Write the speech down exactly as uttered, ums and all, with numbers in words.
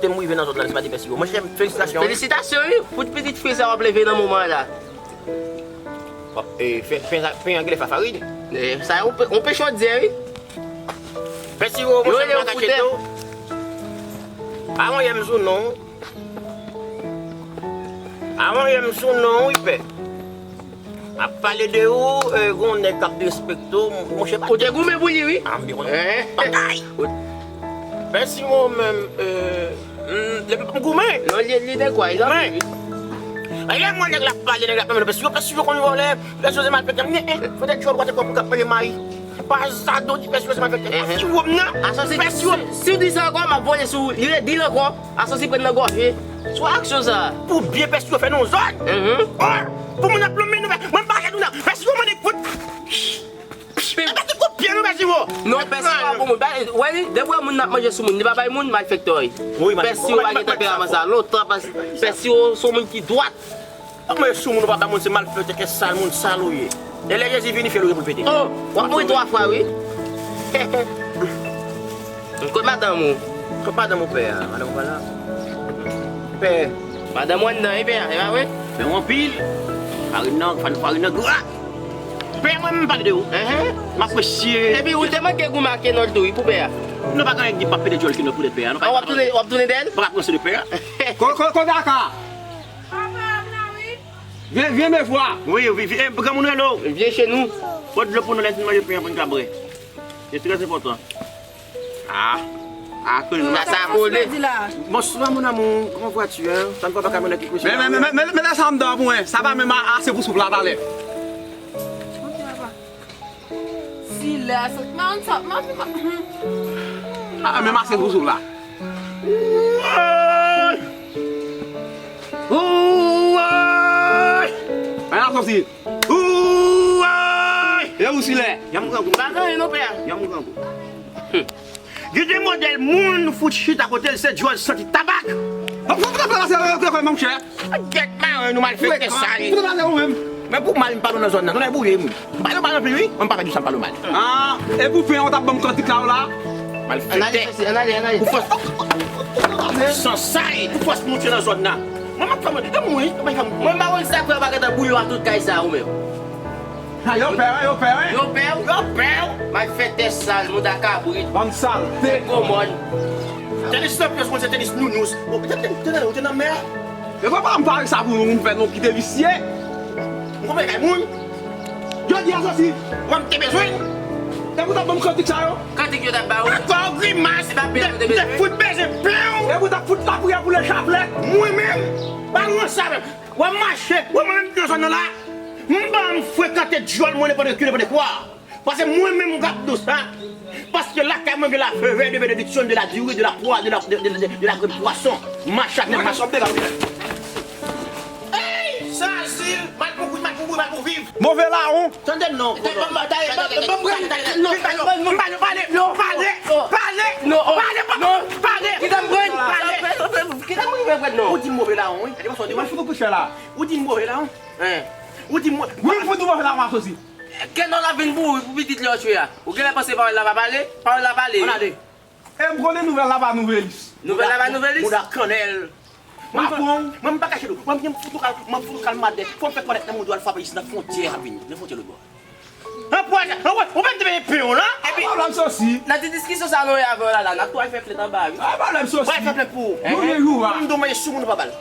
kote m rive nan zòn nan, se pa de Pè Siwo. Monchè, felisitasyon, wi. Felisitasyon, wi, pou pitit fri sa w ap leve nan moman an la. Bon, e, pen, pen, pen an genlè fafarin. E, sa, yon pe-, yon pen chodyè, wi. Pè Siwo, monchè, m pa kache tou. Avan yè m sou non. Avan yè m sou non, wi, pè. M ap pale de ou, e, gon nèg k ap derespekte w, monchè, pa. Ou te goumen pou li, wi. A, m byen konnen. Bagay. Pè Siwo menm, e, m, depi m goumen. Non, li, li te kwa, li te goumen. Lè m wè nèg la ap pale, nèg la ap pale, Pè Siwo, Pè Siwo konn vòlè, Pè Siwo se malfektè, m di, e, fò te djòl, w a te kwè pou k ap manje mayi. Pa sa do di Pè Siwo se malfektè. Pè Siwo m nan. Pè Siwo. Si w di sa ankò, m ap vole sou ou. Li redi l ankò. Asosi pran nan gòje. Sou aksyon sa. Pou byen Pè Siwo fè nan zòn. Ò, pou moun ap lonmen nou fè. Mwen pa ret ou nan. Pè Siwo mande kout. Mete kout pye nou Pè Siwo. Non, Pè Siwo pa pou moun. Wè li, depi wè moun nan ap manje sou moun, li pa bay moun, malfektè. Pè Siwo pa gen tanperaman sa. Lontan Pè Siwo se yon moun ki dwat. Mwen sou moun ou pa ba moun se malfektè kè sal moun sal ou ye. E lè Jezi vini fyèl ou gen pou l pete. Oh, w ap mouri twa fwa wi. Kot madanm ou? Kot madanm ou pè a? Madanm ou pa la? Pè. Madanm ou anndan wi pè a, e pa vre? Pè ou anpil. Farin nan, farin nan gra. Pè mwen m pale de ou. M apresye. Epi ou te manke goumen ak Kenòl tou wi pou pè a. Nou pa gen anyen k di p ap pede djòl Kenòl poutèt pè a. W ap tounen, w ap tounen dèyè l? Pa pran sou de pè a. Ko, ko, ko Daka? Papa, m la wi. Vyen, vyen me vwa. Wi, wi, vyen, granmoun rele w. Vyen che nou. Pot dlo pou nou lè n fin manje pen an pou n ka bwè. Se trè enpòtan. Ah. Ah, ke nou sa sa kole. Bonswa mon amour, comment vas-tu hein? Ça ne va pas, kamyonèt ki kouche. Men, men, men, men, men, men lè sa anndan pou mwen. Sa pa menm ase pou soup la talè. Ok, papa. Si lè a sot, man, sa, man, man. Ah, men mache pou sou la. Ouay! Ouay! Men la soti. Ouay! E ou si lè? Yanm grangou. Pa ganyen non pè a. Yanm grangou. Gen de modèl moun fout chita kote l se djòl santi tabak. Fòk, fòk, fòk, fòk, fòk, monchè. Gèt maren nou malfektè sal. Fout malè ou menm. Men pou mal m pale w nan zòn nan. Tonnè bouye m. M pale w mal anpil wi. Mwen m pa pè di sa m pale w mal. Ah, e pou pen an w t ap ban m kantik la w la? Malfektè. Pou fòs. Sansay. Pou fòs monte nan zòn nan. Mwen m ap fè mwen. E mwen, mwen pa konn sa fè w pa gentan bouye w a tout kay sa ou menm. Ha, yo pè, wi, yo pè, wi. Yo pè, wi. Yo pè, wi. Malfektè sal, mouda kabrit. Bann salte. Gwo mòn. Tenis Lampions, mwen se tenis Nounous. Ou te, te, te, ou te nan mè. E papa m pare sa pou nou, m fè nou kite visye. M konprann kay moun. Jodi a soti. Mwen m te bezwen. E pou ta ban m kantik sa yo. Kantik yo t ap ba ou. Akò grimas. Se pa pè yo te bezwen. M te fout bezwen pè w. E pou ta fout lapriyè pou le chaplè. Mwen menm. Pa lwen sa menm. W ap mache, w ap mwen menm nan zòn nan la. M pa m frekante djòl mwen nenpòt ki, nenpòt kwa. Paske mwen menm m ap di w sa. Paske lakay mwen gen la faveur de bénédiction, de la durée, de la proie, de la, de, de, de, de la graine poisson. M mache ak nèg mache. Ey, Sazil, mal pou bri, mal pou bri, mal pou viv. Move lawon. Tande m non. Ban m, ban m, ban m, ban m, ban m, pale, pale, pale, pale, pale, pale, pale, pale. Kite m pran. Pale. Kite m pran non. Ou di m move lawon, wi. Gade, mwen fout ou kouche la. Ou di m move lawon. Hein. Ou di m move. Wi, fout ou move lawon asosi. Kenòl ap vin pou ou, pou pitit lè w chwe a. Ou genlè panse pawòl la pa pale? Pawòl la pale. Ann ale. E m konnen nouvèl la pa nouvelis. Nouvèl la pa nouvelis? Mouda kannèl. Mwen, mwen, mwen m pa kache nou. Mwen, mwen fout ou kal, mwen fout ou kal madè. Fò m fè kònèt nan moun yo al frape isit nan fwontyè a vini. Nan fwontyè lòt bò. Anpwaza, anpwaza, ou pa t te benyen pen w lan? Epi, pwoblèm sosi. Nan ti diskisyon sa nou ye avè w la, la, n ap tou al fè plent anba, wi. Ay, pwoblèm sosi. Pral fè plent pou ou. Hein? Nou gen jou a. Moun do manje sou moun ou pa bal.